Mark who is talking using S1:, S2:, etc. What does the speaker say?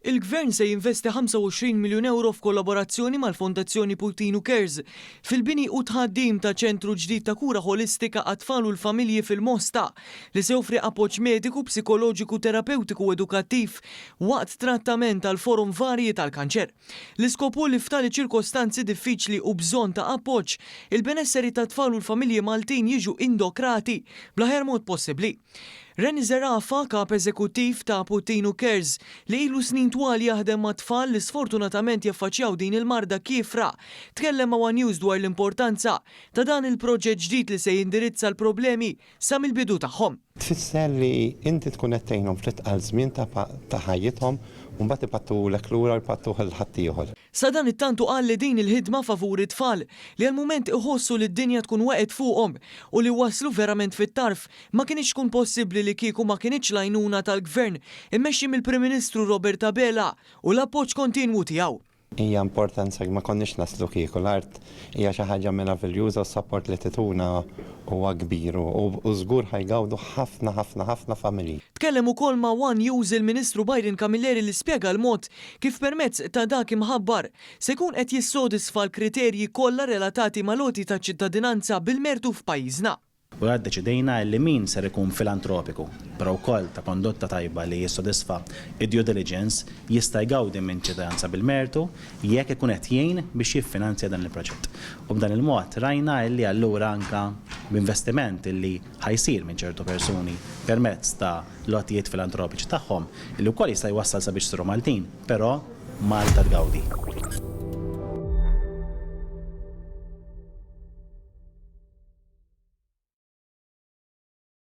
S1: Il-Gvern se jinvesti 25 miljun ewro f'kollaborazzjoni mal-Fondazzjoni Puttinu Cares fil-bini u tħaddim ta' ċentru ġdid ta' kura ħolistika għat-tfal u l-familji fil-Mosta li se joffri appoġġ mediku, psikoloġiku, terapewtiku u edukattiv waqt trattament għal forom varji tal-kanċer. L-iskop hu li f'tali ċirkostanzi diffiċli u bżonn ta' appoġġ, il-benesseri tat-tfal u l-familji Maltin jiġu indokrati bl-aħjar mod possibbli. Rennie Zerafa, Kap Eżekuttiv ta' Puttinu Cares, li ilu snin twal jaħdem ma' tfal li sfortunatament jaffaċjaw din il-marda kiefra, tkellem ma' one News dwar l-importanza ta' dan il-proġett ġdid li se jindirizza l-problemi sa mill-bidu tagħhom.
S2: Tfisser li inti tkun qed tgħinhom fl-itqal żmien ta' ħajjithom u mbagħad ipattulek lura u jpattuh lil ħaddieħor.
S1: Sadanittant hu qal li din il-ħidma favur it-tfal, li għal mument iħossu li d-dinja tkun waqgħet fuqhom u li waslu verament fit-tarf, ma kinitx tkun possibbli li kieku ma kinitx l-għajnuna tal-Gvern immexxi mill-Prim Ministru Robert Abela u l-appoġġ kontinwu tiegħu.
S2: Hija importanza ma konniex naslu kieku. L-art hija xi ħaġa meraviljuża u s-sapport li tituna huwa kbir u żgur ħa jgawdu ħafna ħafna ħafna familji.
S1: Tkellem ukoll ma' one News il-Ministru Byron Camilleri li spjega l-mod kif permezz ta' dak imħabbar se jkun qed jissodisfa l-kriterji kollha relatati mal-għoti ta' ċittadinanza bil-mertu f'pajjiżna.
S3: U għalhekk ddeċidejna li min ser ikun filantropiku, però wkoll ta' kondotta tajba li jissodisfa d-due diligence jista' jgawdi minn ċittadinanza bil-mertu jekk ikun qed jgħin biex jiffinanzja dan il-proġett. U b'dan il-mod rajna illi allura anke b'investiment illi ħa jsir minn ċertu persuni permezz ta' l-għotjiet filantropiċi tagħhom, illi wkoll jista' jwassal sabiex isiru Maltin, però Malta tgawdi.